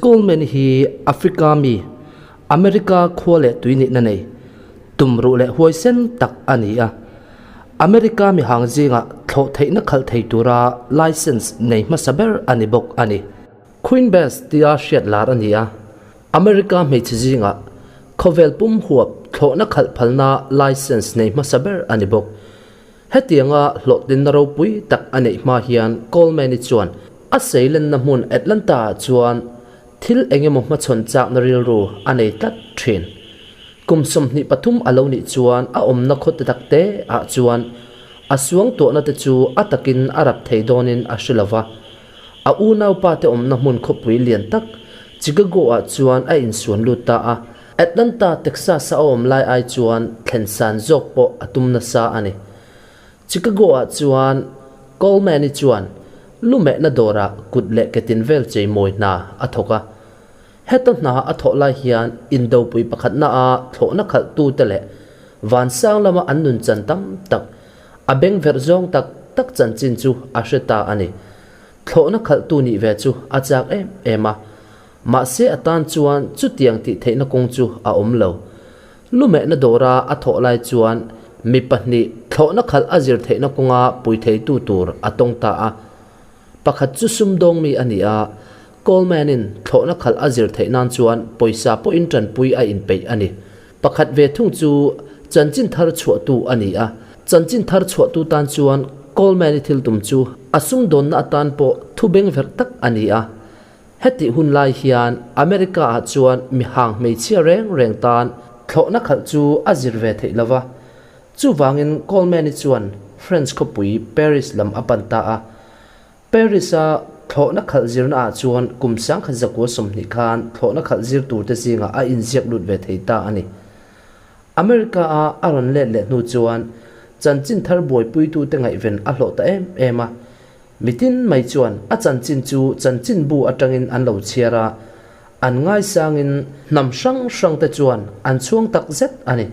Coleman hi Africa mi, America khua leh tui nihna nei, tumruh leh huaisen tak a ni a. America mihang zingah thlawh theihna khalh thei tura license nei hmasa ber a ni bawk a ni. Queen Bess tia hriat lar a ni a, America hmeichhe zingah khawvel pum huap thlawhna khalh phalna license nei hmasa ber a ni bawk. Hetianga hlawhtlinna ropui tak a neih hma hian Coleman-i chuan a seilenna hmun Atlanta-ah chuan thil engemaw hmachhawn chakna rilru a nei tlat thin. Kum 23 a lo nih chuan a awmna khawte takte ah chuan a suangtuahna te chu a takin a rap thei dawnin a hre lova. A unaupa te awmna hmun khawpui lian tak Chicago-ah chuan a insuan lut ta a. Atlanta, Texas-a a awm lai ai chuan thlen san zawk pawh a tum nasa a ni. Chicago-ah chuan Coleman-i chuan lumehna dawrah kut leh ketin vel cheimawi hna a thawk a. Heta hna a thawh lai hian indopui pakhatna-a thlawhna khalhtute leh vansang lama an nunchan tam tak, a bengverh zawng tak tak chanchin chu a hre ta a ni. Thlawhna khalhtu nih ve chu a chak em em a, mahse a tan chuan chutiang tih theihna kawng chu a awm lo. Lumehna dawra a thawh lai chuan mi pahnih thlawhna khalh a zir theihna kawnga pui theitu tur a tawng ta a. Pakhat chu sumdawng mi a ni a, Coleman-in thlawhna khalh a zir theih nan chuan pawisa pawhin tanpui a inpeih a ni. Pakhat ve thung chu chanchin thar chhuahtu a ni a, chanchin thar chhuahtu tan chuan Coleman-i thil tum chu a sumdawnna atan pawh thu bengverh tak a ni a. Hetih hun lai hian America-ah chuan mihang hmeichhia reng reng tan thlawhna khalh chu a zir ve theih lo va. Chuvangin Coleman-i chuan French khawpui Paris lam a pan ta a. Paris-a thlawhna khalh zirna ah chuan kum 1920 khan thlawhna khalh zir turte zingah a inziak lut ve thei ta a ni. America-a a rawn let leh hnu chuan chanchin thar buaipuitute ngaihven a hlawh ta em em a. Mitin mai chuan a chanchin chu chanchinbu atangin an lo chhiar a, an ngaisangin hnam hrang hrangte chuan an chhuang tak zet a ni.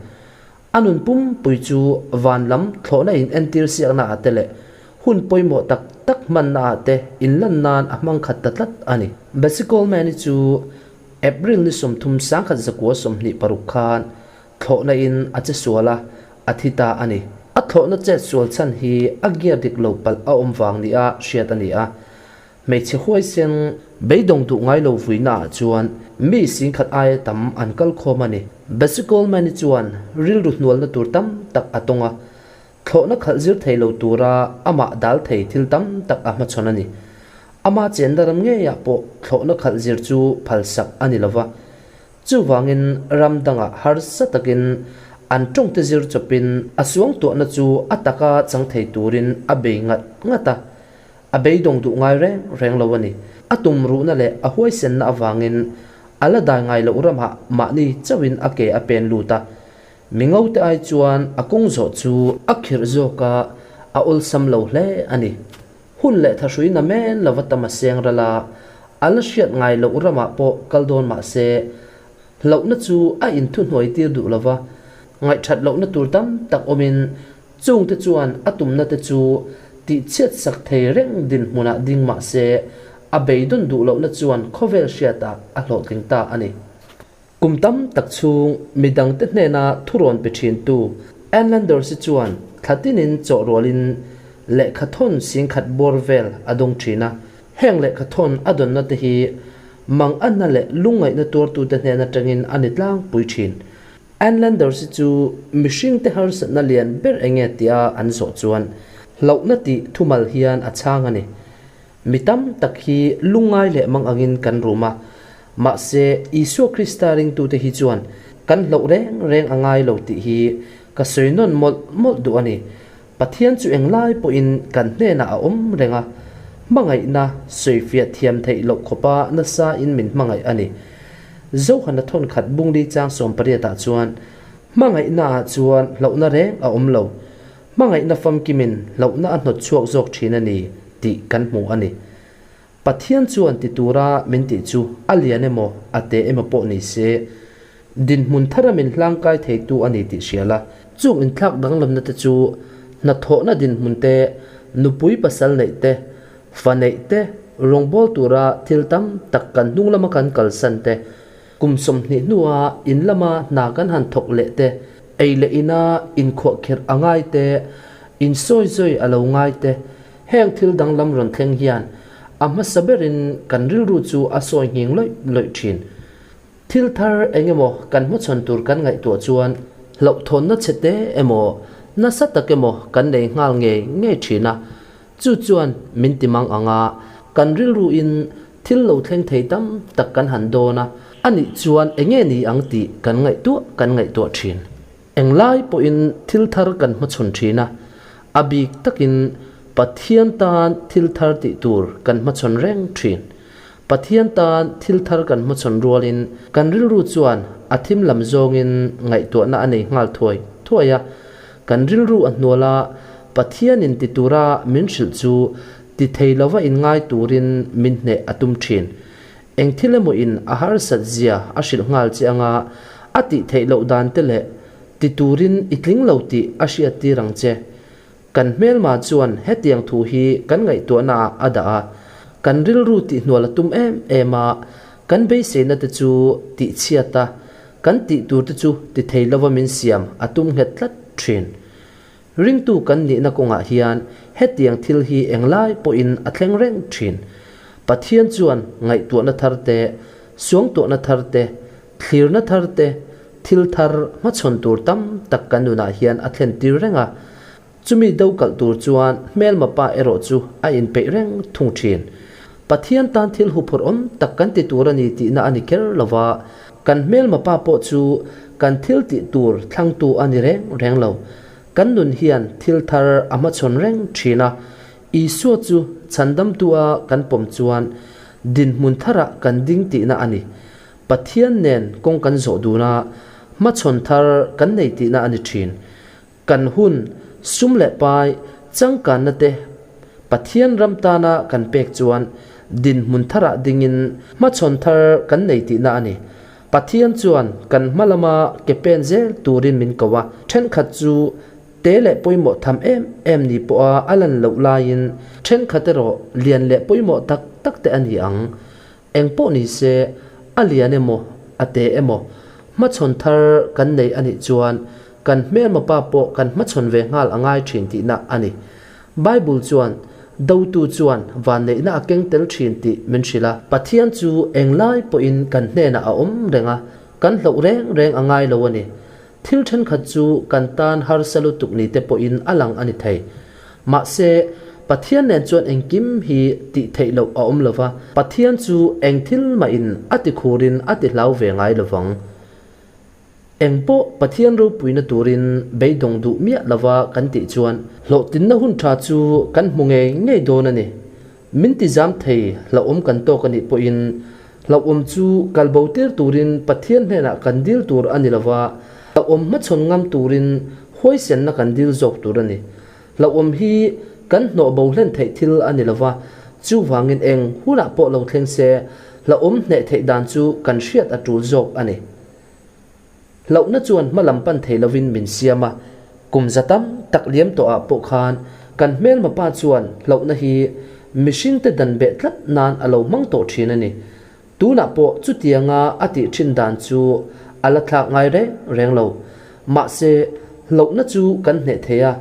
A nun pumpui chu van lam thlawhna in entir siakna ah te leh hun pawimawh tak tak hmanna ah te inlan nan a hmang khat ta tlat a ni. Bessie Coleman-i chu April ni 30 1926 khan thlawhna in a che sual a, a thi ta a ni. A thlawhna chet sual chhan hi a gear dik lo palh a awm vang nia hriat a ni a. Hmeichhe huaisen beidawng duh ngai lo vuina ah chuan mi singkhat aia tam an kal khawm a ni. Bessie Coleman-i chuan rilru hnualna tur tam tak a tawng a, thlawhna khalh zir thei lo tura amah dal thei thil tam tak a hmachhawn a ni. Ama chenna ram ngeiah pawh thlawhna khalh zir chu phalsak a ni lova. Chuvangin ram dangah harsa takin an tawngte zir chawpin a suangtuahna chu a taka chang thei turin a bei ngat ngat a. A beidawng duh ngai reng reng lo a ni. A tum ruhna leh a huaisenna avangin a la dai ngai loh ramah mahni chauhin a ke a pen lut a. Mi ngote ai chuan a kawng zawh chu a khirh zawk a, a awlsam lo hle a ni. Hun leh thahrui na men lova tam a seng ral a, a la hriat ngai loh ramah pawh kal dawn mah se, hlauhna chu a inthuhnuai tir duh lova, ngaihthat lohna tur tam tak awmin Chungte chuan a tumna te chu tihchhiat sak thei reng dinhmunah ding mah se, a beidawn duh lohna chuan khawvel hriatah a hlawhtling ta a ni. Kum tam tak chhung midangte hnena thurawn pe thintu Ann Landers-i chuan thla tinin chawh rualin lehkhathawn singkhat bawr vel a dawng thin a. Heng lehkhathawn a dawnna te hi manganna leh lungngaihna tuartute hnen atangin a ni tlangpui thin. Ann Landers hi chu mihringte harsatna lian ber enge tia an zawh chuan hlauhna tih thumal hian a chhang a ni. Mi tam tak hi lungngai leh mang angin kan rum a, mahse Isua Krista ringtute hi chuan kan hlauh reng reng a ngai lo tih hi ka sawi nawn mawlh mawlh duh a ni. Pathian chu englai pawhin kan hnenah a awm reng a, hmangaihna sawifiah thiam theih loh khawpa nasa in min hmangaih a ni. Zohana thawnkhat bungli chang 18 ah chuan, Hmangaihna ah chuan hlauhna reng a awm lo, hmangaihna famkimin hlauhna a hnawt chhuak zawk thin a ni tih kan hmu a ni. Pathian chuan ti tura min tih chu a lian emaw a te emaw pawh ni se, dinhmun thara min hlangkai theitu a ni tih hria la. Chung inthlak danglamna te chu hnathawhna dinhmun te, nupui pasal neih te, fa neih te, Rawngbâwl tura thil tam tak kan hnung lama kan kalsan te, kum 20 hnua in lama hna kan han thawk leh te, ei leh ina inkhuahkhirh a ngai te, insawizawi a lo ngai te, heng thil danglam rawn thleng hian a hmasa berin kan rilru chu a sawi nghing lawih lawih thin. Thil thar eng emaw kan hmachhawn tur kan ngaihtuah chuan hlauhthawnna chhe te emaw nasa tak emaw kan nei nghal ngei ngei thin a, chu chuan min ti mang ang a, kan rilruin thil lo thleng thei tam tak kan han dawn a, a nih chuan eng nge ni ang tih kan ngaihtuah kan ngaihtuah thin. Englai pawhin thil thar kan hmachhawn thin a, a bik takin Pathian tan thil thar tih tur kan hmachhawn reng thin. Pathian tan thil thar kan hmachhawn rualin kan rilru chuan a thim lam zawngin ngaihtuahna a nei nghal thuai thuai a. Kan rilru a hnual a, Pathianin ti tura min hrilh chu ti thei lova inngai turin min hneh a tum thin. Eng thil emaw in a harsat zia a hrilh nghal che anga a tih theih loh dan te leh ti turin i tling lo tih a hriat tir ang che. Kan hmelma chuan hetiang thu hi kan ngaihtuahna ah a dah a, kan rilru tihhnual a tum em em a, kan beiseina te chu tihchhiat a, kan tih tur te chu ti thei lova min siam a tum nghet tlat thin. Ringtu kan nihna kawngah hian hetiang thil hi englai pawhin a thleng reng thin. Pathian chuan ngaihtuahna thar te, suangtuahna thar te, thlirna thar te, thil thar hmachhawn tur tam tak kan nunah hian a thlen tir reng a. Chumi do kalh tur chuan hmelma pa erawh chu a inpeih reng thung thin. Pathian tan thil huphurh awm tak kan ti tur a ni tihna a ni kher lo va, kan hmelma pa pawh chu kan thil tih tur thlangtu a ni reng reng lo. Kan nun hian thil thar a hmachhawn reng thin a, Isua chu chhandamtua kan pawm chuan dinhmun tharah kan ding tihna a ni. Pathian nen kawng kan zawh dun a, hmachhawn thar kan nei tihna a ni thin. Kan hun, sum leh pai, changkanna te Pathian ram tana kan pek chuan dinhmun tharah dingin hmachhawn thar kan nei tihna a ni. Pathian chuan kan hma lama ke pen zel turin min ko a, thenkhat chu te leh pawimawh tham em em ni pawha a lan loh laiin thenkhat erawh lian leh pawimawh tak tak te a ni ang. Eng pawh ni se, a lian emaw, a te emaw, hmachhawn thar kan nei a nih chuan kan hmelma pa pawh kan hmachhawn ve nghal a ngai thin tihna a ni. Bible chuan, Dotu chuan vanneihna a keng tel thin tih min hrilh a. Pathian chu englai pawhin kan hnenah a awm reng a, kan hloh reng reng a ngai lo a ni. Thil thenkhat chu kan tan harsa lutuk ni te pawhin a lang a ni thei. Mahse, Pathian nen chuan engkim hi tih theih loh a awm lova, Pathian chu eng thil mahin a ti khurin a ti hlau ve ngai lovang. Eng pawh Pathian ropuina turin beidawng duh miah lova kan tih chuan hlawhtlinna hun tha chu kan hmu ngei ngei dawn a ni. Min ti zam thei hlauhawm kan tawk a nih pawhin hlauhawm chu kal bo tir turin Pathian hnenah kan dil tur a ni lova, hlauhawm hmachhawn ngam turin huaisenna kan dil zawk tur a ni. Hlauhawm hi kan hnawh bo hlen theih thil a ni lova, chuvangin eng hunah pawh lo thleng se hlauhawm hneh theih dan chu kan hriat a tul zawk a ni. Hlauhna chuan hma lam pan thei lovin min siam a, kum za tam tak liam tawhah pawh khan kan hmelma pa chuan hlauhna hi mihringte dan beh tlat nan a lo hmang tawh thin a ni. Tunah pawh chutianga a tih thin dan chu a la thlak ngai reng reng lo. Mahse, hlauhna chu kan hneh thei a,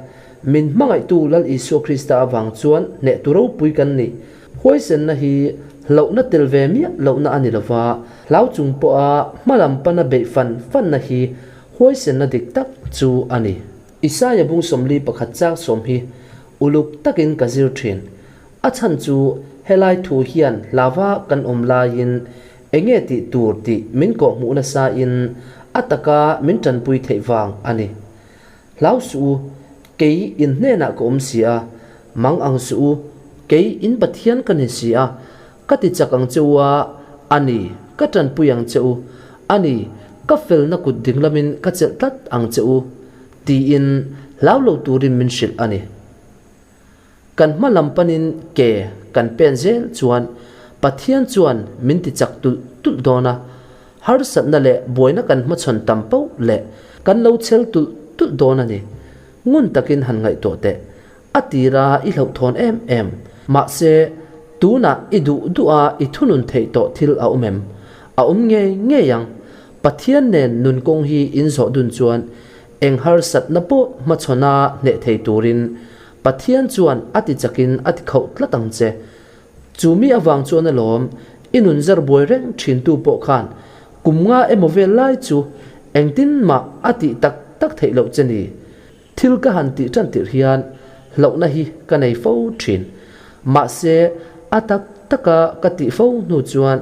min hmangaihtu Lal Isua Krista avang chuan hnehtu ropui kan ni. Huaisenna hi hlauhna tel ve miah lohna a ni lova, hlau chung pawha hma lam pana beih fan fanna hi huaisenna dik tak chu a ni. Isaia bung 41 chang sawm hi uluk takin ka zir thin. A chhan chu helai thu hian hlava kan awm laiin enge tih tur tih min kawhhmuh nasain a taka min tanpui theih vang a ni. Hlau suh u, kei in hnenah ka awm si a, mang ang suh u, kei in Pathian ka ni si a, ka ti chak ang che u a, a ni, ka tanpui ang che u, a ni, ka felna kut ding lamin ka chelh tlat ang che u, tiin hlau lo turin min hrilh a ni. Kan hma lam panin ke kan pen zel chuan Pathian chuan min ti chak tulh tulh dawn a, harsatna leh buaina kan hmachhawn tam poh leh kan lo chel tulh tulh dawn a ni. Ngun takin han ngaihtuah teh. A tira i hlauhthawn em em. Mahse, Tunah i duh duh a i thunun theih tawh thil a awm em? A awm ngei ngei ang. Pathian nen nun kawng hi in zawh dun chuan eng harsatna pawh hmachhawna hneh thei turin Pathian chuan a ti chakin a ti khauh tlat ang che. Chu mi avang chuan alawm i nun zar buai reng thintu pawh khan kum nga emaw vel lai chu engtin mah a tih tak tak theih loh che ni. Thil ka han tih tan tirh hian hlauhna hi ka nei fo thin. Mahse, a tak taka ka tih fo hnu chuan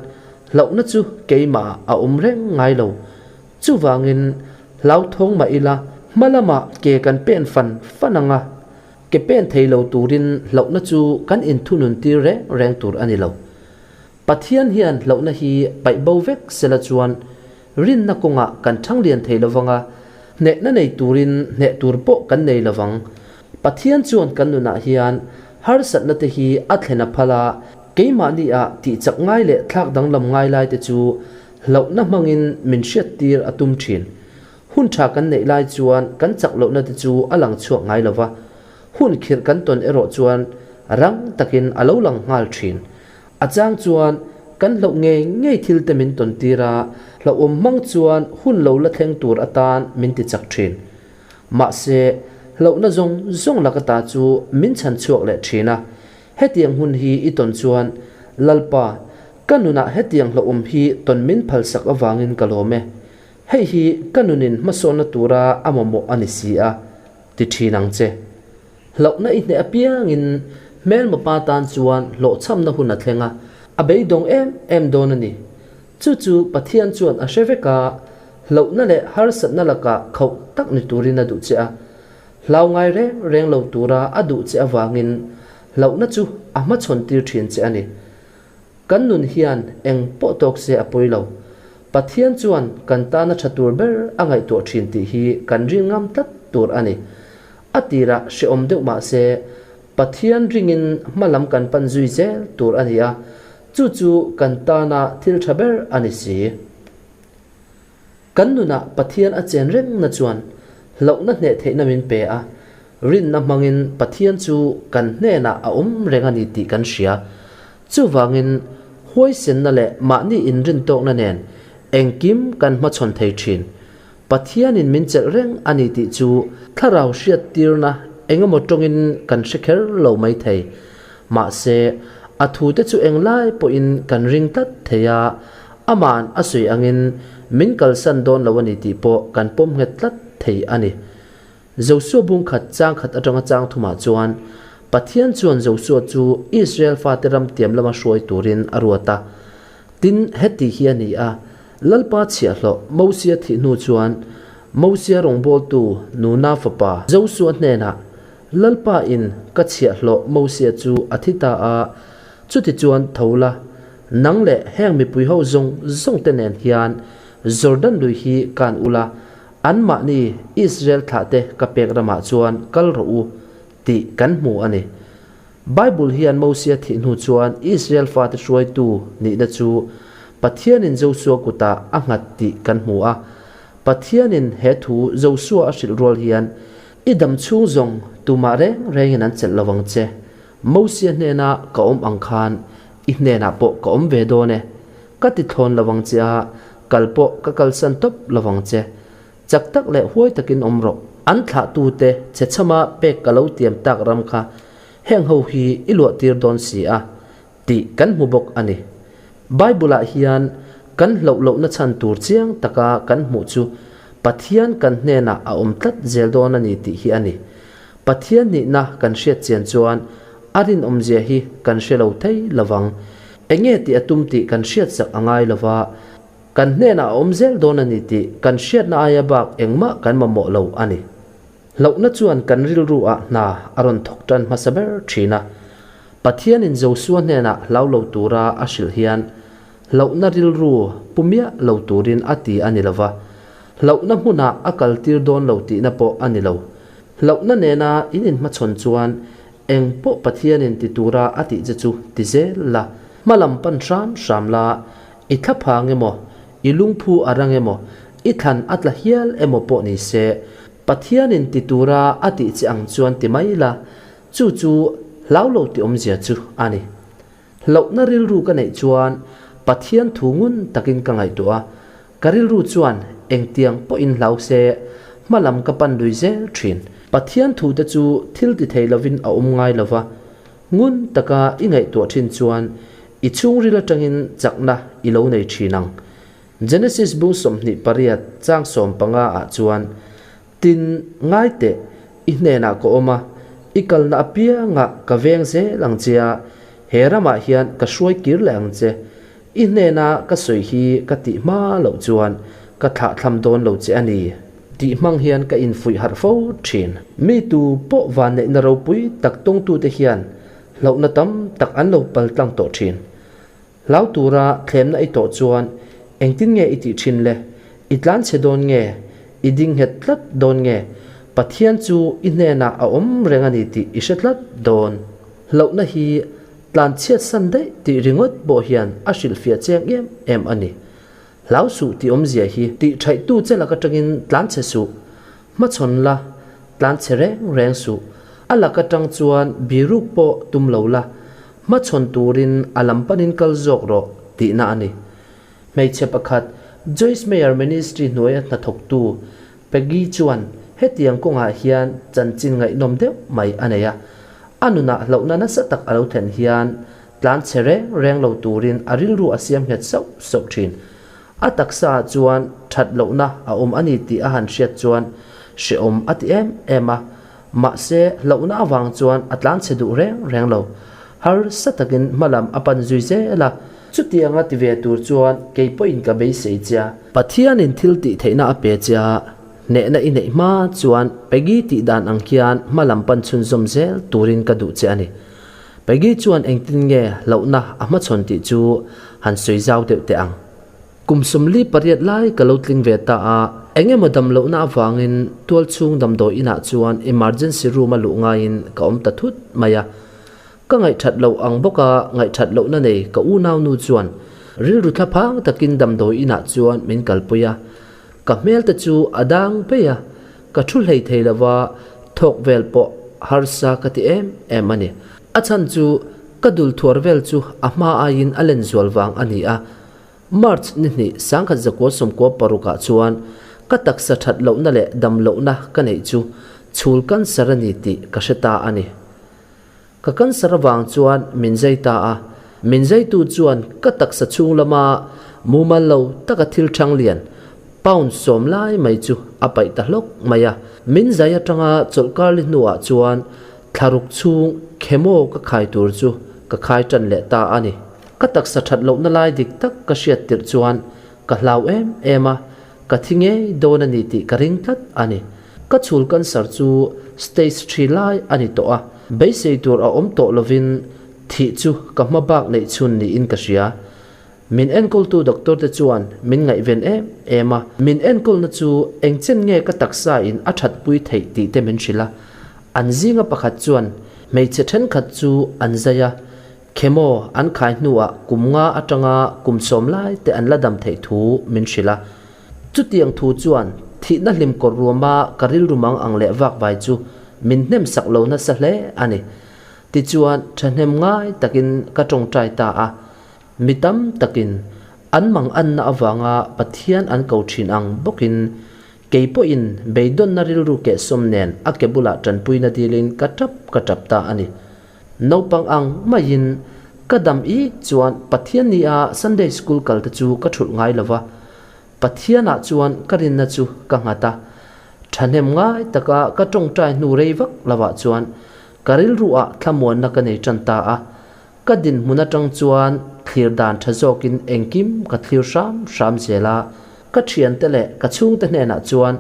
hlauhna chu keimah a awm reng ngai lo. Chuvangin hlauthawng mah ila hma lamah ke kan pen fan fan ang a, ke pen thei lo turin hlauhna chu kan inthunun tir reng reng tur a ni lo. Pathian hian hlauhna hi paih bo vek sela chuan rinna kawngah kan thang lian thei lovang a, hnehna nei turin hneh tur pawh kan nei lovang. Pathian chuan kan nunah hian harsatna te hi a thlen a phal a, keimahni ah tih chak ngai leh thlak danglam ngai lai te chu hlauhna hmangin min hriattir a tum thin. Hun tha kan neih lai chuan kan chak lohna te chu a lang chhuak ngai lova, hun khirh kan tawn erawh chuan rang takin a lo lang nghal thin. A chang chuan kan hlauh ngei ngei thil te min tawn tir a, hlauhawm hmang chuan hun lo la thleng tur atan min ti chak thin. Mahse, hlauhna zawng zawng laka ta chu min chhan chhuak leh thin a. Hetiang hun hi i tawn chuan, Lalpa, ka nunah hetiang hlauhawm hi tawn min phalsak avangin ka lawm e. Hei hi ka nunin hmasawnna tura a mamawh a ni si a, ti thin ang che. Hlauhna i hneh apiangin hmelma pa tan chuan hlawhchhamna hun a thleng a, a beidawng em em dawn a ni. Chu chu Pathian chuan a hre vek a, hlauhna leh harsatna lakah khauh tak ni turin a duh che a. Hlau ngai reng reng lo tura a duh che avangin hlauhna chu a hmachhawn tir thin che a ni. Kan nun hian eng pawh tawk se a pawi lo. Pathian chuan kan tana tha tur ber a ngaihtuah thin tih hi kan ring ngam tlat tur a ni. A tirah hrehawm deuh mah se, Pathian ringin hma lam kan pan zui zel tur a ni a, chu chu kan tana thil tha ber a ni si. Kan nunah Pathian a chen rengna chuan hlauhna hneh theihna min pe a, rinna hmangin Pathian chu kan hnenah a awm reng a ni tih kan hria. Chuvangin huaisenna leh mahni inrintawkna nen engkim kan hmachhawn thei thin. Pathianin min chelh reng a ni tih chu thlarau hriattirna engemaw tawngin kan hre kher lo mai thei. Mahse, a thute chu englai pawhin kan ring tlat thei a, ama'n a sawi angin min kalsan dawn lo a ni tih pawh kan pawm nghet tlat thei a ni. Josua bung khat chang khat atanga chang thumah chuan Pathian chuan Josua chu Israel fate ram tiam lama hruai turin a ruat a. Tin, heti hi a ni a, Lalpa chhiahhlawh Mosia thih hnu chuan Mosia rawngbawltu Nuna fapa Josua hnenah, Lalpa in ka chhiahhlawh Mosia chu a thi ta a, chutichuan tho la, nang leh heng mipui ho zawng zawng te nen hian Jordan lui hi kan ula, anmahni Israel thlahte ka pek ramah chuan kal rawh u, tih kan hmu a ni. Bible hian Mosia thih hnu chuan Israel fate hruaitu nihna chu Pathianin Josua kutah a nghat tih kan hmu a. Pathianin he thu Josua a hrilh rual hian, I dam chhung zawng tumah reng rengin an chelh lo ang che. Mosia hnena ka awm ang khan i hnenah pawh ka awm ve dawn e. Ka ti thlawn lo ang che a, kal pawh ka kalsan tawp lo ang che. Chak tak leh huai takin awm rawh. An thlahtute che chhama pek ka lo tiam tak ram kha heng ho hi i luah tir dawn si a, tih kan hmu bawk a ni. Bible-ah hian kan hlauh lohna chhan tur chiang taka kan hmuh chu Pathian kan hnenah a awm tlat zel dawn a ni tih hi a ni. Pathian nihna kan hriat chian chuan a rinawmzia hi kan hre lo thei lovang. Enge tih a tum tih kan hriatsak a ngai lova, Kan hnenah a awm zel dawn a ni tih kan hriatna aia bak engmah kan mamawh lo a ni. Hlauhna chuan kan rilru ah hna a rawn thawk tan hmasa ber thin a. Pathianin Josua hnenah hlau lo tura a hrilh hian hlauhna rilru pu miah lo turin a ti a ni lova, hlauhna hmunah a kaltir dawn lo tihna pawh a ni lo. Hlauhna nena in inhmachhawn chuan eng pawh Pathianin ti tura a tih che chu ti zel la, hma lam pan hram hram la, I thla phang emaw, i lungphu a rang emaw, i thlan a tla hial emaw pawh ni se, Pathianin ti tura a tih che ang chuan ti mai la, chu chu hlau lo ti awmzia chu a ni. Hlauhna rilru ka neih chuan Pathian thu ngun takin ka ngaihtuah a, ka rilru chuan engtiang pawhin hlau se hma lam ka pan lui zel thin. Pathian thu te chu thil ti thei lovin a awm ngai lo va, ngun taka i ngaihtuah thin chuan i chhungril atangin chakna i lo nei thin ang. Genesis bung 28 chang 15 ah chuan, Tin, ngai teh, i hnenah ka awm a, i kalna apiangah ka veng zel ang che a, he ramah hian ka hruai kir leh ang che. I hnena ka sawi hi ka tih hma loh chuan ka thlahthlam dawn lo che a ni. Tih hmang hian ka infuih harh fo thin. Mi tu pawh vanneihna ropui tak tawngtute hian hlauhna tam tak an lo paltlang tawh thin. Hlau tura thlemna i tawh chuan engtin nge i tih thin le? I tlan chhe dawn nge? I ding nghet tlat dawn nge? Pathian chu i hnenah a awm reng a ni tih i hre tlat dawn. Hlauhna hi tlan chhiat san daih tih ringawt pawh hian a hrilhfiah chiang em em a ni. Hlau suh tih awmzia hi tih thaihtu che lak atangin tlan chhe suh. Hmachhawn la, tlan chhe reng reng suh. A lak atang chuan biruk pawh tum lo la, Hmachhawn turin a lam panin kal zawk rawh tihna a ni. Hmeichhe pakhat, Joyce Meyer Ministry hnuaia hnathawktu Peggy chuan hetiang kawngah hian chanchin ngaihnawm deuh mai a nei a. A nunah hlauhna nasa tak a lo thlen hian tlan chhe reng reng lo turin a rilru a siam nghet sauh sauh thin. A taksaah chuan that lohna a awm a ni tih a han hriat chuan hrehawm a ti em em a. Mahse, hlauhna avang chuan a tlan chhe duh reng reng lo. Harsa takin hmalam a pan zui zel a, chutianga ti ve tur chuan kei pawhin ka beisei che a. Pathianin thil tih theihna a pe che a, hnehna i neih hma chuan Peggy tih dan ang hian hmalam pan chhunzawm zel turin ka duh che a ni. Peggy chuan engtin nge hlauhna a hmachhawn tih chu han sawi zau deuh teh ang. Kum 48 lai ka lo tling ve ta a, eng emaw dam lohna avangin tual chhung damdawi inah chuan emergency room a luh ngaiin ka awm ta thut mai a. Ka ngaihthat loh ang bawka ngaihthat lohna nei ka unaunu chuan rilru thlaphang takin damdawi inah chuan min kalpui a. Ka hmel te chu a dang pei a, ka thu hlei thei lova thawk vel pawh harsa ka ti em em a ni. A chhan chu ka dul thuar vel chu a hma aiin a len zual vang a ni a. March ni hnih 1996 ah chuan ka taksa that lohna leh dam lohna ka neih chu chhul cancer a ni tih ka hre ta a ni. Ka cancer avang chuan min zai ta a, min zaitu chuan ka taksa chhung lama mumal lo taka thil thang lian pound sawm lai mai chu a paih ta hlawk mai a. Min zai atanga chawlhkar li hnuah chuan thlaruk chhung chemo ka khai tur chu ka khai tan leh ta a ni. Ka taksa that lohna lai dik tak ka hriat tirh chuan ka hlau em em a, ka thi ngei dawn a ni tih ka ring tlat a ni. Ka chhul cancer chu stage three lai a ni tawh a, beisei tur a awm tawh lovin thih chu ka hma bak neih chhun niin ka hria. Min enkawltu doctor te chuan min ngaihven em em a, min enkawlna chu engchen nge ka taksa in a thatpui theih tih te min hrilh a. An zinga pakhat chuan hmeichhe thenkhat chu an zai a, Chemo an khai hnuah kum nga atanga kum sawm lai te an la dam theih thu min hrilh a. Chutiang thu chuan thihna hlim kawr ruama ka rilru mang ang leh vak vai chu min hnem sak lo nasa hle a ni. Tichuan thahnem ngai takin ka tawngtai ta a. Mi tam takin an mang anna avanga Pathian an ko thin ang bawkin kei pawhin beidawnna rilru kehsawm nen a ke bulah tanpuina dilin ka tap ka tap ta a ni. Naupang ang maiin ka dam ik chuan Pathian ni a Sunday School kal te chu ka thulh ngai lo va, Pathianah chuan ka rinna chu ka nghat a. Thahnem ngai taka ka tawngtai hnu rei vak lovah chuan ka rilruah thlamuanna ka nei tan ta a, ka dinhmun atang chuan thlir dan tha zawkin engkim ka thlir hram hram zel a, ka thiante leh ka chhungte hnenah chuan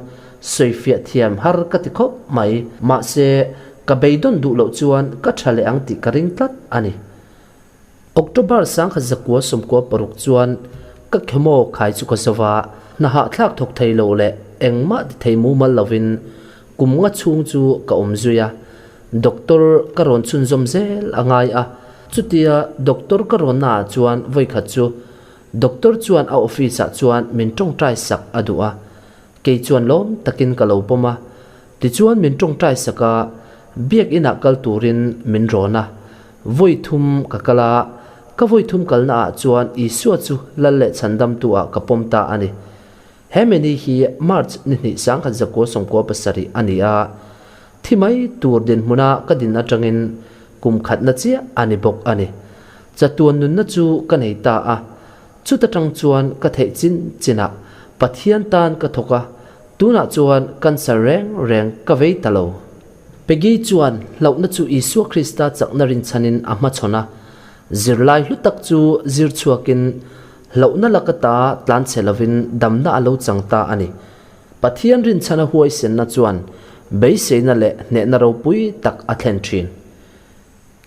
sawifiah thiam har ka ti khawp mai, mahse Ka beidawn duh loh chuan ka tha leh ang tih ka ring tlat a ni. October 1996 chuan ka chemo khai chu ka zo va, hna hahthlak thawk thei lo leh engmah ti thei mumal lovin kum nga chhung chu ka awm zui a. Doctor ka rawn chhunzawm zel a ngai a, chutia doctor ka rawn naah chuan vawikhat chu doctor chuan a office ah chuan min tawngtai sak a duh a, kei chuan lawm takin ka lo pawm a. Tichuan min tawngtai sak a, biakinah kal turin min rawn a. Vawi thum ka kal a, Ka vawi thum kalna ah chuan Isua chu Lal leh Chhandamtu ah ka pawm ta a ni. He meni hi March ni hnih 1997 a ni a, thi mai tur dinhmuna ka din atangin kum khatna chiah a ni bawk a ni. Chatuan nunna chu ka nei ta a, chuta tang chuan ka theih chin chinah Pathian tan ka thawk a, tunah chuan cancer reng reng ka vei ta lo. Peggy chuan hlauhna chu Isua Krista chakna rinchhanin a hmachhawn a, zirlai hlu tak chu zir chhuakin Hlauhna laka ta tlan chhe lovin damna a lo chang ta a ni. Pathian rinchhana huaisenna chuan beiseina leh hnehna ropui tak a thlen thin.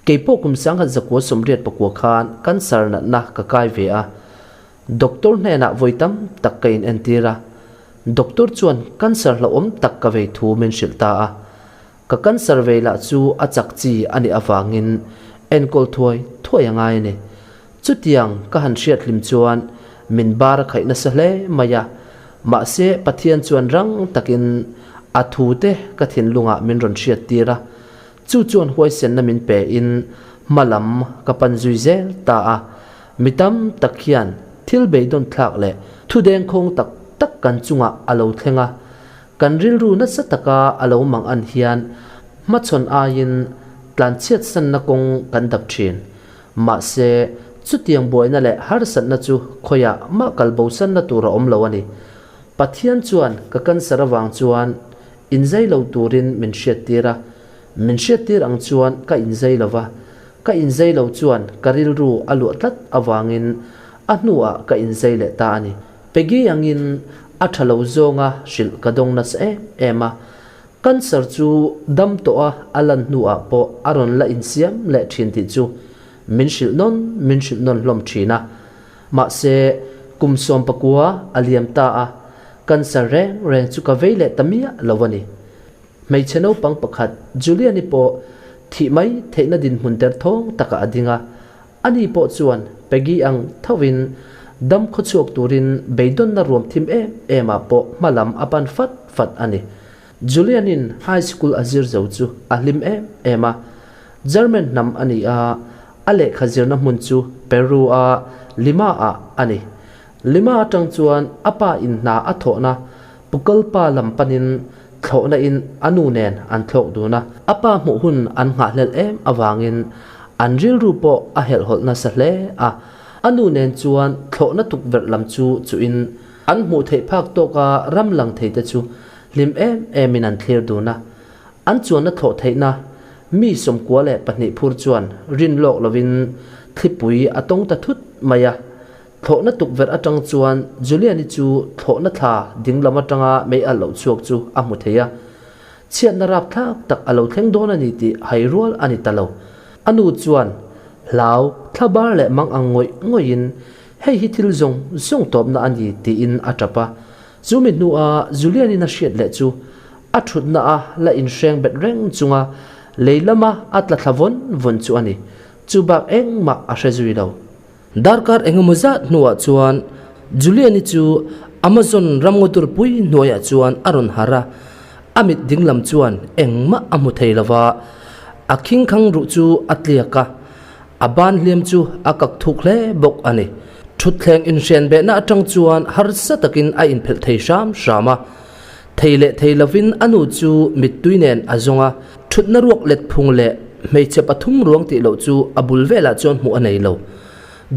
Keipawh kum 1989 khan cancer natna ka kai ve a, doctor hnenah vawi tam tak ka inentir a. Doctor chuan cancer hlauhawm tak ka vei thu min hrilh ta a. Ka cancer vei lah chu a chak chi a nih avangin enkawl thuai thuai a ngai a ni. Chutiang ka han hriat hlim chuan min bar a khaih nasa hle mai a, mahse Pathian chuan rang takin a thu te ka thinlungah min rawn hriat tir a, chu chuan huaisenna min pe in hma lam ka pan zui zel ta a. Mi tam tak hian thil beidawn thlak leh thu dengkhawng tak tak kan chungah a lo thleng a, Kan rilru nasa taka a lo mang an hian hmachhawn aiin tlanchhiatsanna kawng kan dap thin. Mahse, chutiang buaina leh harsatna chu khawiah mah kal bosanna tur a awm lo a ni. Pathian chuan ka cancer avang chuan inzai lo turin min hriattir a, min hriattir ang chuan ka inzai lo va, ka inzai lo chuan ka rilru a luah tlat avangin a hnuah ka inzai leh ta a ni. Peggy angin a tha lo zawnga hrilh ka dawng nasa em em a, cancer chu dam tawh a a lan hnuah pawh a rawn la insiam leh thin tih chu min hrilh nawn min hrilh nawn hlawm thin a. Mahse, kum 19 a liam ta a, cancer reng reng chu ka vei leh ta miah lo a ni. Hmeichhe naupang pakhat Julian-i pawh thih mai theihna dinhmun derthawng takah a ding a, Ani pawh chuan Peggy ang thovin dam khawchhuak turin beidawnna ruam thim em em ah pawh hma lam a pan fat fat a ni. Julian-in high school a zir zo chu a hlim em em a. German hnam a ni a, a lehkha zirna hmun chu Peru a Lima ah a ni. Lima atang chuan a pa in hna a thawhna Pukalpa lam panin thlawhna in a nu nen an thlawk dun a. A pa hmuh hun an nghahhlelh em avangin an rilru pawh a helhhawlh nasa hle a. A nu nen chuan thlawhna tukverh lam chu chuhin an hmuh theih phak tawka ram lang thei te chu hlim em emin an thlir dun a. An chuanna thlawh theihna mi 92 phur chuan rin lawk lovin thlipui a tawng ta thut mai a. Thlawhna tukverh atang chuan Julian-i chu thlawhna thla ding lam atanga mei alh loh chhuak chu a hmu thei a. Chhiatna rapthlak tak a lo thleng dawn a ni tih hai rual a ni ta lo. A nu chuan hlau, thlabar leh mang ang ngawih ngawihin hei hi thil zawng zawng tawpna a ni tiin a tap a. Chu mi hnua Julian-in a hriat leh chu a thutna a la inhreng bet reng chunga lei lama a tla thla vawn vawn chu a ni. Chu bak engmah a hre zui lo. Darkar engemaw zat hnuah chuan Julian-i chu Amazon ramngaw turpui hnuaiah chuan a rawn harh a, a mit dinglam chuan engmah a hmu thei lova, a khingkhang ruh chu a tliak a, a ban hliam chu a kak thuk hle bawk a ni. Thutthleng inhren behna atang chuan harsa takin a inphelh thei hram hram a, thei leh thei lovin a nu chu mittui nen a zawng a, Thutna ruak let phung leh hmeichhe pathum ruang tih loh chu a bul velah chuan hmuh a nei lo.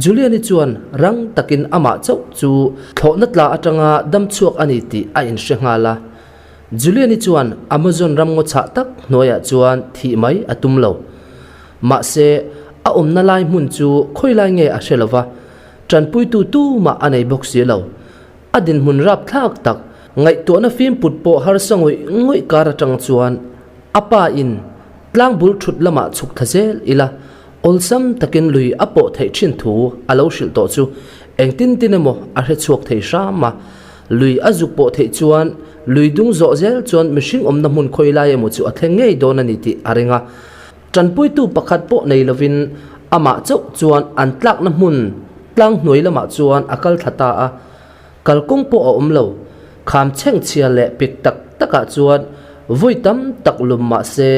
Julian-i chuan rang takin amah chauh chu thlawhna tla atanga dam chhuak a ni tih a inhre nghal a. Julian-i chuan Amazon ram ngaw chhah tak hnuaiah chuan thih mai a tum lo. Mahse, a awmna lai hmun chu khawi lai nge a hre lo va, tanpuitu tumah a nei bawk si lo. A dinhmun rapthlak tak, ngaihtuahna fim put pawh harsa ngawih ngawih kar atang chuan a pa in tlang bul thut lamah chhuk thla zel ila awlsam takin lui a pawh theih thin thu a lo hrilh tawh chu engtin tin emaw a hre chhuak thei hram a. Lui a zuk pawh theih chuan lui dung zawh zel chuan mihring awmna hmun khawi lai emaw chu a thleng ngei dawn a ni tih a ring a. Tanpuitu pakhat pawh nei lovin amah chauh chuan an tlakna hmun tlang hnuai lamah chuan a kal thla ta a, kalkawng pawh a awm lo. Kham chhengchhia leh pik tak takah chuan vawi tam tak lum mah se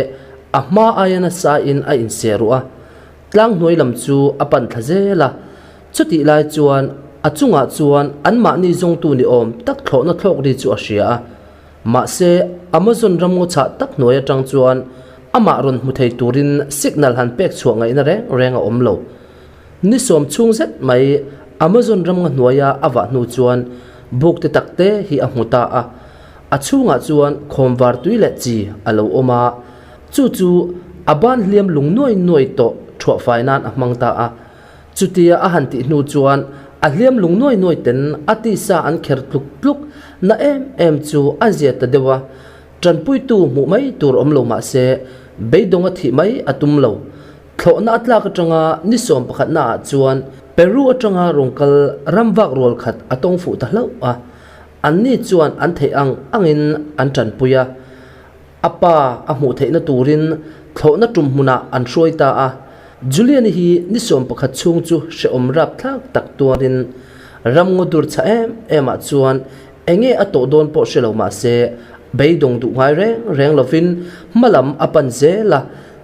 a hma aia nasa in a inse ruh a. Tlang hnuai lam chu a pan thla zel a, chutih lai chuan a chungah chuan anmahni zawngtu ni awm tak thlawhna thlawk ri chu a hria a. Mahse, Amazon ramngaw chhah tak hnuai atang chuan amah rawn hmu thei turin signal han pek chhuah ngaihna reng reng a awm lo. Ni sawm chhung zet mai Amazon ramngaw hnuaia a vah hnu chuan buk te tak te hi a hmu ta a, a chhungah chuan khawmvar tui leh chi a lo awm a, chu chu a ban hliam lung nuai nuai tawh thuah fai nan a hmang ta a. Chutia a han tih hnu chuan a hliam lung nuai nuai ten a tisa an kher tluk tluk na em em chu a zia ta deuh a, tanpuitu hmuh mai tur awm lo mah se beidawng a thih mai a tum lo. Thlawhna a tlak atanga ni sawm pakhatna ah chuan Peru atanga rawn kal ram vak rual khat a tawng fuh ta hlauh a, anni chuan an theih ang angin an tanpui a. A pa a hmuh theihna turin thlawhna tum hmunah an hruai ta a. Julian-i hi ni 11 chhung chu hrehawm rapthlak tak tuarin ramngaw dur chha em em ah chuan enge a tawh dawn pawh hre lo mah se beidawng duh ngai reng reng lovin hma lam a pan zel a.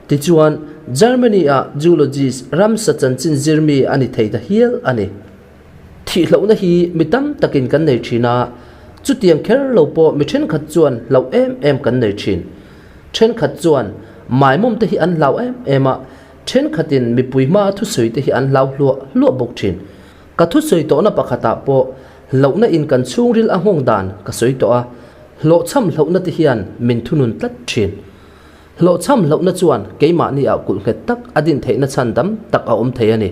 Tichuan, Germany-ah zoologist ramsa chanchin zirmi a ni thei ta hial a ni. Thihlohna hi mi tam takin kan nei thin a, chutiang kher lo pawh mi thenkhat chuan hlauh em em kan nei thin. Thenkhat chuan maimawm te hi an hlau em em a, thenkhatin mipui hmaa thusawi te hi an hlau hluah hluah bawk thin. Ka thusawi tawhna pakhatah pawh hlauhna in kan chhungril a nghawng dan ka sawi tawh a, hlawhchham hlauhna te hian min thunun tlat thin. Hlawhchham hlauhna chuan keimahni ah kulh nghet tak a din theihna chhan dam tak a awm thei a ni.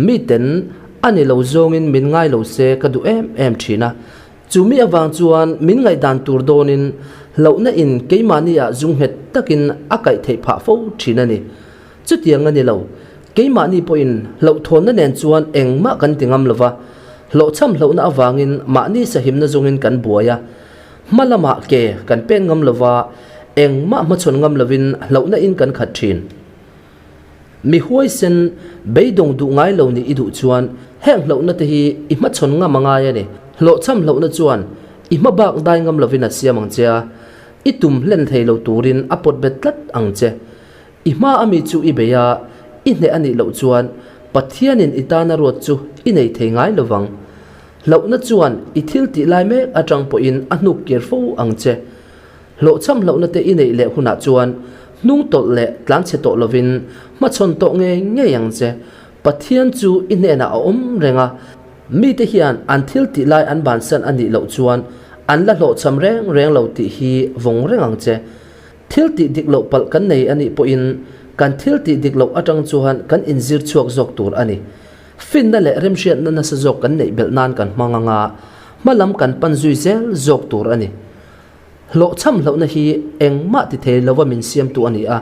Miten a ni lo zawngin min ngai lo se ka duh em em thin a, chu mi avang chuan min ngaihdan tur dawnin hlauhna in keimahni ah zung nghet takin a kaih theih phah fo thin a ni. Chutiang a ni lo, keimahni pawhin hlauhthawnna nen chuan engmah kan ti ngam lova, hlawhchham hlauhna avangin mahni sahimna zawngin kan buai a, hma lamah ke kan pen ngam lova, engmah hmachhawn ngam lovin hlauhna in kan khat thin. Mi huaisen beidawng duh ngai lo nih i duh chuan heng hlauhna te hi i hmachhawn ngam a ngai a ni. Hlawhchham hlauhna chuan i hma bak dai ngam lovin a siam ang che a, i tum hlen thei lo turin a pawt bet tlat ang che. I hma a mi chu i bei a, i hneh a nih loh chuan Pathianin i tana ruat chu i nei thei ngai lo vang. Hlauhna chuan i thil tih lai mek atang pawhin a hnuk kir fo ang che. Hlawhchham hlauhna te i neih leh hunah chuan hnung tawlh leh tlanchhe tawh lovin hmachhawn tawh ngei ngei ang che. Pathian chu i hnenah a awm reng a, mite hian an thil tih lai an bansan a nih loh chuan an la hlawhchham reng reng lo tih hi vawng reng ang che. Thil tih dik loh palh kan nei a nih pawhin kan thil tih dik loh atang chuan kan inzir chhuak zawk tur a ni. Finna leh remhriatna nasa zawk kan neih belh nan kan hmang anga hma lam kan pan zui zel zawk tur a ni. Hlawhchham hlauhna hi engmah ti thei lova min siamtu a ni a,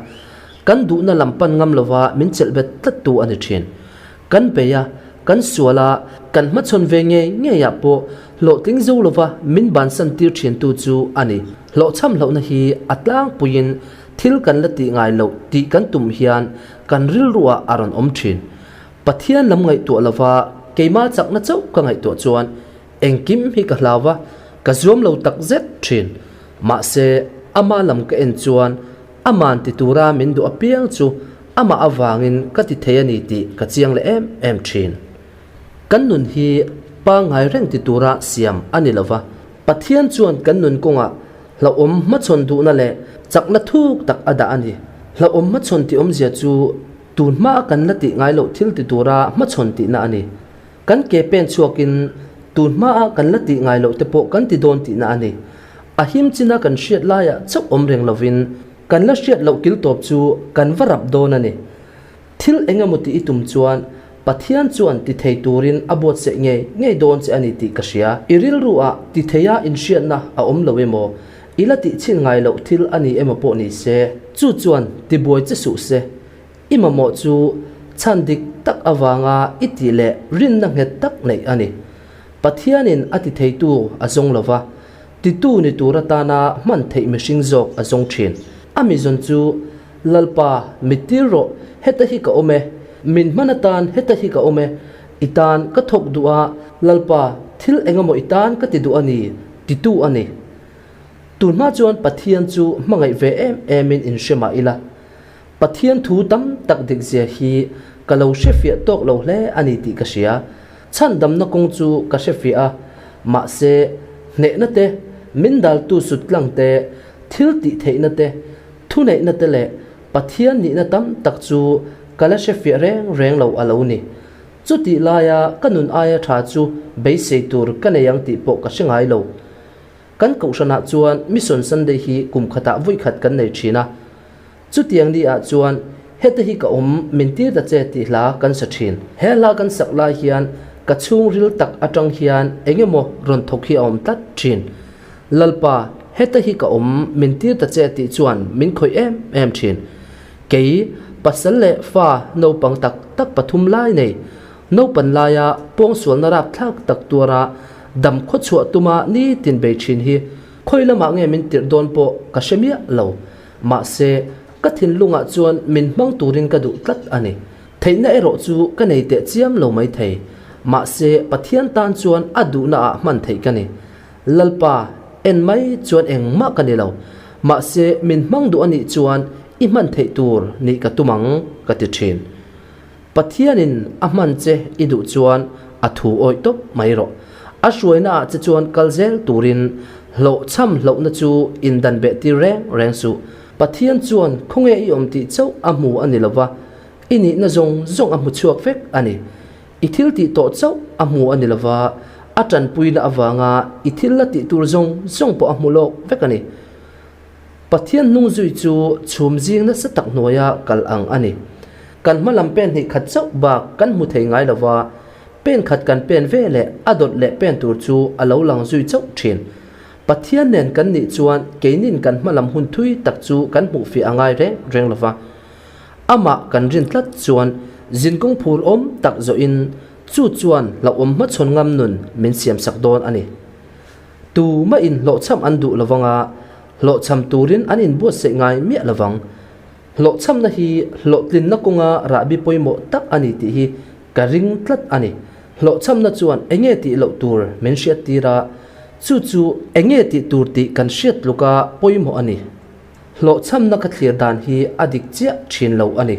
kan duhna lam pan ngam lova min chelh bet tlattu a ni thin. Kan bei a, kan sual a, kan hmachhawn ve ngei ngeiah pawh hlawhtling zo lova min bansan tir thintu chu a ni. Hlawhchham hlauhna hi a tlangpuiin thil kan la tih ngai loh tih kan tum hian kan rilruah a rawn awm thin. Pathian lam ngaihtuah lova keimah chakna chauh ka ngaihtuah chuan Engkim hi ka hlau va, ka zuam lo tak zet thin. Mahse, ama lam ka en chuan aman ti tura min duh apiang chu amah avangin ka ti thei a ni tih ka chiang leh em em thin. Kan nun hi pangngai reng ti tura siam a ni lo va, Pathian chuan kan nun kawngah hlauhawm hmachhawn duhna leh chakna thuk tak a dah a ni. Hlauhawm hmachhawn tih awmzia chu tun hmaa kan la tih ngai loh thil ti tura hmachhawn tihna a ni. Kan ke pen chhuakin tun hmaah kan la tih ngai loh te pawh kan ti dawn tihna a ni. A him china kan hriat laiah chauh awm reng lovin kan la hriat loh kil tawp chu kan va rap dawn a ni. Thil eng emaw tih i tum chuan Pathian chuan ti thei turin a buatsaih ngei ngei dawn che a ni tih ka hria. I rilruah ti theia inhriatna a awm lo emaw, i la tih chhin ngai loh thil a ni emaw pawh ni se, chu chuan tibuai che suh se. I mamawh chu chhan dik tak avanga i tih leh rinna nghet tak neih a ni. Pathianin a ti theitu a zawng lo va, titu ni tur atana hman theih mihring zawk a zawng thin. A mizawn chu, Lalpa, mit tir rawh, heta hi ka awm e. Min hman atan heta hi ka awm e. I tan ka thawk duh a, Lalpa, thil engemaw i tan ka ti duh a ni, titu a ni. Tunhma chuan Pathian chu hmangaih ve em emin inhre mah ila. Pathian thu tam tak dik zia hi ka lo hrefiah tawk lo hle a ni tih ka hria. Chhandamna kawng chu ka hrefiah a, mahse hnehna te, min daltu sut tlang te, thil tih theihna te, thuneihna te leh Pathian nihna tam tak chu ka la hrefiah reng reng lo a lo ni. Chutih laia ka nun aia tha chu beisei tur ka nei ang tih pawh ka hre ngai lo. Kan kohhranah chuan Mission Sunday hi kum khatah vawi khat kan nei thin a. Chutiang ni ah chuan heta hi ka awm min tir ta che tih hla kan sa thin. He hla kan sak lai hian ka chhungril tak atang hian eng emaw rawn thawk hi a awm tlat thin. Lalpa, heta hi ka awm min tir ta che tih chuan min khawih em em thin. Kei, pasal leh fa naupang tak tak pathum lai nei, naupan laia pawngsualna rapthlak tak tuara dam khawchhuah tuma nitin bei thin hi khawi lamah nge min tirh dawn pawh ka hre miah lo. Mahse, ka thinlungah chuan min hmang turin ka duh tlat a ni. Theihna erawh chu ka nei teh chiam lo maithei. Mahse, Pathian tan chuan a duhnaah hman theih ka ni. Lalpa, en mai chuan engmah ka ni lo. Mahse, min hmang duh a nih chuan i hman theih tur nih ka tum ang, ka ti thin. Pathianin a hman che i duh chuan a thu awih tawp mai rawh. A hruainaah che chuan kal zel turin hlawhchham hlauhna chu indan beh tir reng reng suh. Pathian chuan khawnge i awm tih chauh a hmu a ni lo va, i nihna zawng zawng a hmu chhuak vek a ni. I thil tih tawh chauh a hmu a ni lo va, a tanpuina avanga i thil la tih tur zawng zawng pawh a hmu lawk vek a ni. Pathian hnung zui chu chhum zing nasa tak hnuaia kal ang a ni. Kan hma lam pen hnih khat chauh bak kan hmu thei ngai lo va, pen khat kan pen ve leh a dawt leh pen tur chu a lo lang zui chauh thin. Pathian nen kan nih chuan keinin kan hma lam hun thui tak chu kan hmuh fiah a ngai reng reng lo va. Amah kan rin tlat chuan zinkawng phur awm tak zawhin chu chuan hlauhawm hmachhawn ngam nun min siamsak dawn a ni. Tu mah in hlawhchham an duh lovang a, hlawhchham turin an inbuatsaih ngai miah lovang. Hlawhchhamna hi hlawhtlinna kawnga rahbi pawimawh tak a ni tih hi ka ring tlat a ni. Hlawhchhamna chuan enge tih loh tur min hriattir a, chu chu enge tih tur tih kan hriat tluka pawimawh a ni. Hlawhchhamna ka thlir dan hi a dik chiah thin lo a ni.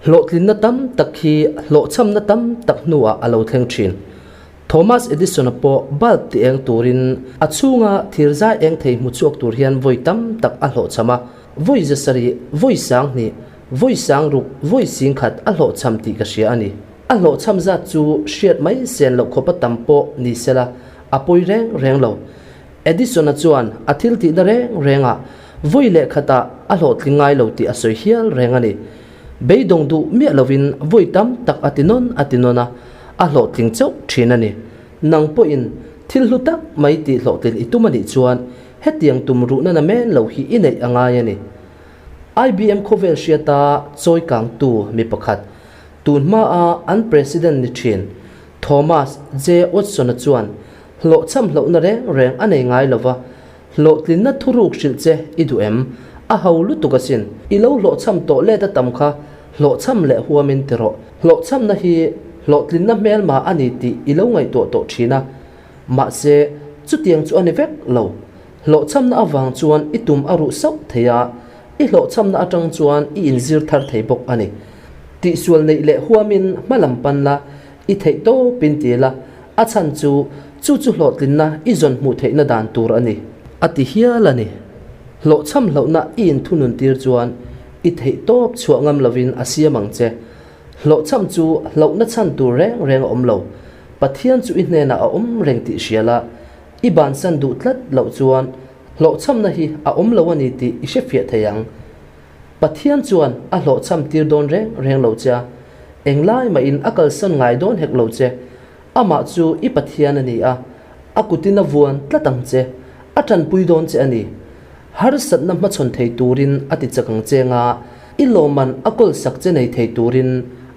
Hlawhtlinna tam tak hi hlawhchhamna tam tak hnuah a lo thleng thin. Thomas Edison-a pawh bulb ti eng turin a chhunga thirzai eng thei hmu chhuak tur hian vawi tam tak a hlawhchham a, vawi zasarih, vawi sanghnih, vawi sangruk, vawi singkhat a hlawhchham tih ka hria a ni. A hlawhchham zat chu hriat mai sen loh khawpa tam pawh ni sela a pawi reng reng lo. Edison-a chuan a thil tihna reng rengah vawi leh khatah a hlawhtling ngai lo tih a sawi hial reng a ni. Beidawng duh miah lovin vawi tam tak a ti nawn a ti nawn a, a hlawhtling chauh thin a ni. Nang pawhin thil hlu tak mai tih hlawhtlin i tum a nih chuan hetiang tum ruhna na men lo hi i neih a ngai a ni. IBM khawvel hriata chawi kangtu mi pakhat, tun hmaa an president ni thin Thomas J. Watson-a chuan hlawhchham hlauhna reng reng a nei ngai lova, Hlawhtlinna thuruk hrilh che i duh em? A ho lutuk asin. I lo hlawhchham tawh let a tam kha hlawhchham leh huamin ti rawh. Hlawhchhamna hi hlawhtlinna hmelma a ni tih i lo ngaihtuah tawh thin a. Mahse, chutiang chu a ni vek lo. Hlawhchhamna avang chuan i tum a ruh sauh thei a, i hlawhchhamna atang chuan i inzir thar thei bawk a ni. Tihsual neih leh huamin hma lam pan la, I theih tawpin ti la, a chhan chu chu chu hlawhtlinna i zawn hmuh theihna dan tur a ni, a ti hial a ni. Hlawhchham hlauhna i inthunun tir chuan i theih tawp chhuah ngam lovin a siam ang che. Hlawhchham chu hlauhna chhan tur reng reng a awm lo. Pathian chu i hnenah a awm reng tih hria la, i bansan duh tlat loh chuan hlawhchhamna hi a awm lo a ni tih i hrefiah thei ang. Pathian chuan a hlawhchham tir dawn reng reng lo che a, englai mahin a kalsan ngai dawn hek lo che. Amah chu i Pathian a ni a, a kutin a vuan tlat ang che, a tanpui dawn che a ni. Harsatna hmachhawn thei turin a ti chak ang che nga, i lawmman a kawlsak che nei thei turin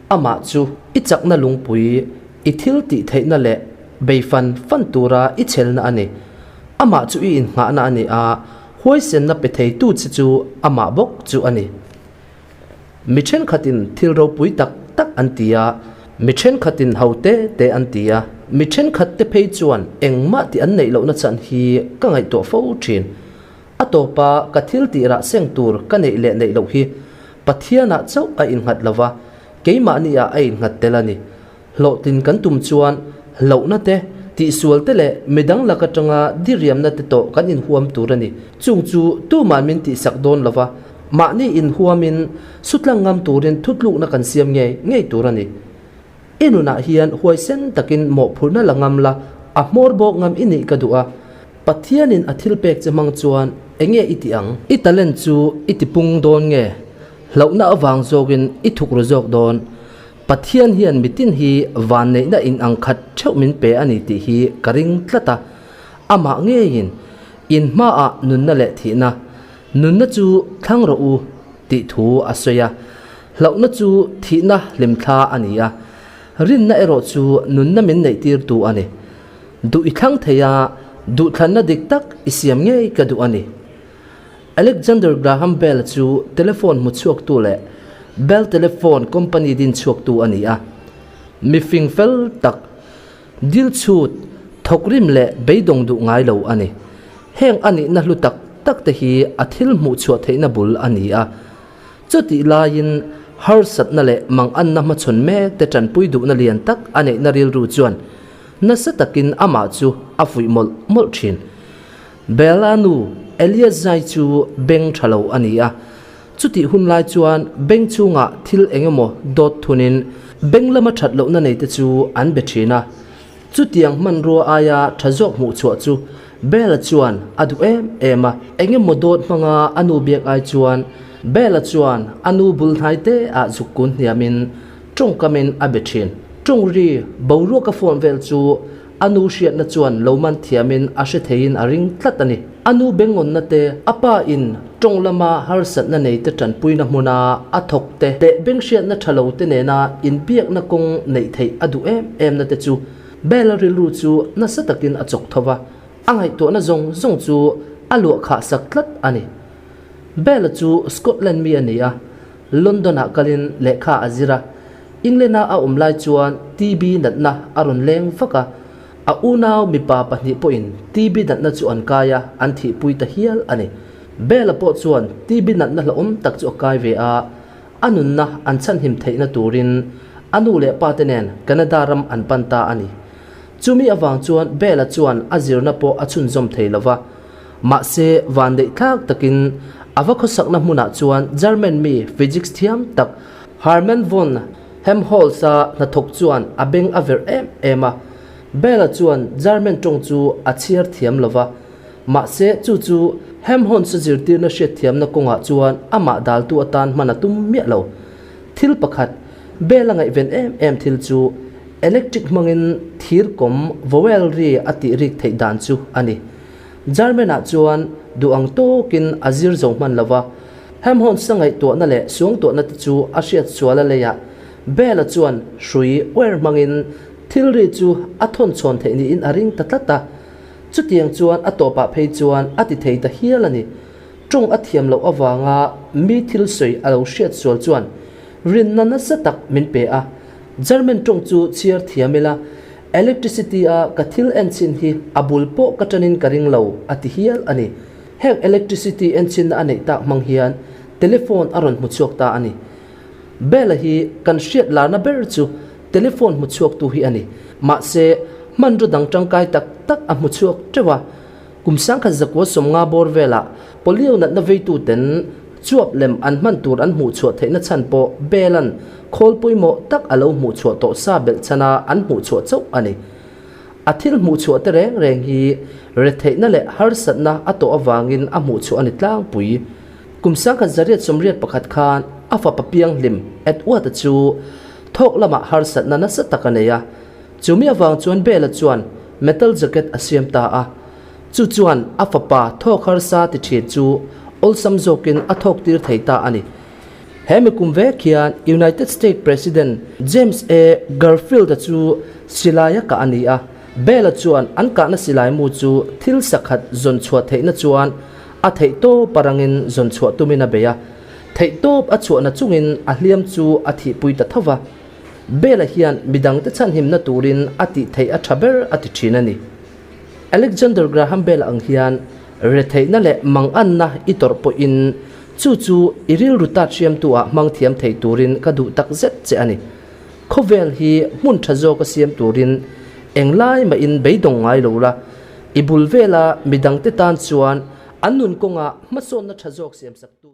amah chu i chakna lungpui, i thil tih theihna leh bei fan fan tura i chhelna a ni. Amah chu i innghahna a ni a, Huaisenna pe theitu che chu amah bawk chu a ni. Mi thenkhatin thil ropui tak tak an ti a, mi thenkhatin ho te te an ti a, mi thenkhat te phei chuan engmah tih an neih lohna chhan hi ka ngaihtuah fo thin. A tawpa ka thil tih rah seng tur ka neih leh neih loh hi. Pathianah chauh a innghat lo va, keimahniah a innghat tel a ni. Hlawhtlin kan tum chuan hlauhna te, tihsual te leh midang lak atanga diriamna te tawh kan inhuam tur a ni. Chung chu tuman min tihsak dawn lo va, mahni inhuamin sutlang ngam turin thutlukna kan siam ngei ngei tur a ni. I nunah hian huaisen takin mawhphurhna la ngam la, a hmawr bawk ngam i nih ka duh a. Pathianin a thil pek che hmang chuan enge i tih ang? I talent chu i tipung dawn nge? Hlauhna avang zawkin i thuk ru zawk dawn? Pathian hian mitin hi vanneihna in ang khat theuh min pe a ni tih hi ka ring tlat a. Amah ngeiin, In hmaah nunna leh thihna, nunna chu thlang rawh u, tih thu a sawi a. Hlauhna chu thihna hlimthla a ni a, rinna erawh chu nunna min neihtirtu a ni. Duh i thlang thei a, duhthlanna dik tak i siam ngei ka duh a ni. Alexander Graham Bell chu telephone hmu chhuaktu leh Bell Telephone Company din chhuaktu a ni a. Mi fing fel tak, dil chhut, thawkrim leh beidawng duh ngai lo a ni. Heng a nihna hlu tak tak te hi a thil hmuh chhuah theihna bul a ni a. Chutih laiin harsatna leh manganna hmachhawn mek te tanpui duhna lian tak a neihna rilru chuan nasa takin amah chu a fuih mawlh mawlh thin. Bella nu Eliazai chu beng tha lo a ni a, chutih hun lai chuan beng chhungah thil eng emaw dawt thunin beng lama that lohna nei te chu an be thin a. Chutiang hmanrua aia tha zawk hmuh chhuah chu Bella chuan a duh em em a. Eng emaw dawt hmanga a nu biak ai chuan Bella chuan a nu bul hnai te ah zuk kun hniamin tawngkamin a be thin. Tawng ri boruaka phone vel chu a nu hriatna chuan lo man thiamin a hre theiin a ring tlat a ni. A nu bengawnna te, a pa in tawng lama harsatna nei te tanpuina hmuna a thawk te leh benghriatna tha lo te nena inbiakna kawng neih theih a duh em em na te chu Bella rilru chu nasa takin a chawk tho va, a ngaihtuahna zawng zawng chu a luah khah sak tlat a ni. Bella chu Scotland mi a ni a, London-ah kalin lehkha a zir a, England-a a awm lai chuan TB natna a rawn leng vak a, a unau mipa pahnih pawhin TB natna chu an kai a, an thihpui ta hial a ni. Bella pawh chuan TB natna hlauhawm tak chu a kai ve a, a nunna an chhanhim theihna turin a nu leh pa te nen Canada ram an pan ta a ni. Chumi avang chuan Bella chuan a zirna pawh a chhunzawm thei lo va. Mahse, vanneih thlak takin a va khawsakna hmunah chuan German mi physics thiam tak Hermann von Helmholtz-a hnathawk chuan a beng a verh em em a. Bella chuan German tawng chu a chhiar thiam lo va. Mahse, chu chu Helmholtz-a zirtirna hriatthiamna kawngah chuan amah daltu atan hman a tum miah lo. Thil pakhat, Bella ngaihven em em thil chu electric hmangin thir kawm vowel ri a tih rik theih dan chu a ni. German-ah chuan duh ang tawkin a zir zo hman lo va, Helmholtz-a ngaihtuahna leh suangtuahna te chu a hriat sual a leiah Bella chuan hrui wire hmangin thil ri chu a thawn chhawn theih niin a ring ta tlat a. Chutiang chuan a tawpah phei chuan a ti thei ta hial a ni. Tawng a thiam loh avanga mi thil sawi a lo hriat sual chuan rinna nasa tak min pe a. German tawng chu chhiar thiam ila, electricity a ka thil enchhin hi a bul pawh ka tanin ka ring lo a ti hial a ni. Heng electricity enchhinna a neih tak hmang hian telephone a rawn hmu chhuak ta a ni. Bella hi kan hriat larna ber chu telephone hmu chhuaktu hi a ni. Mahse, hmanraw dang tangkai tak tak a hmu chhuak teuh a. Kum sangkhat zakua sawmnga bawr velah polio natna veituten chuap lem an hman tur an hmuh chhuah theihna chhan pawh Bell-a'n khawl pawimawh tak a lo hmuh chhuah tawh sa belh chhana an hmuh chhuah chauh a ni. A thil hmuh chhuah te reng reng hi retheihna leh harsatna a tawh avangin a hmuh chhuah a ni tlangpui. Kum sangkhat zariat sawmriat pakhat khan a fapa pianghlim Edward-a chu thawk lamah harsatna nasa tak a nei a. Chumi avang chuan Bella chuan metal jacket a siam ta a, chu chuan a fapa thawk harsa ti thin chu awlsam zawkin a thawk tir thei ta a ni. He mi kum vek hian United States President James A. Garfield-a chu silaia kah a ni a, Bella chuan an kahna silai mu chu thil sakhat zawn chhuah theihna chuan a theihtawp a rangin zawn chhuah tumin a bei a, theihtawp a chhuahna chungin a hliam chu a thihpui ta tho va. Bella hian midangte chhanhimna turin a tih theih a tha ber a ti thin a ni. Alexander Graham Bell ang hian retheihna leh manganna i tawrh pawhin Chu chu i rilru tat hriamtu ah hmang thiam thei turin ka duh tak zet che a ni. Khawvel hi hmun tha zawk a siam turin englai mahin beidawng ngai lo la, i bul vela midangte tan chuan an nun kawngah hmasawnna tha zawk siamsaktu.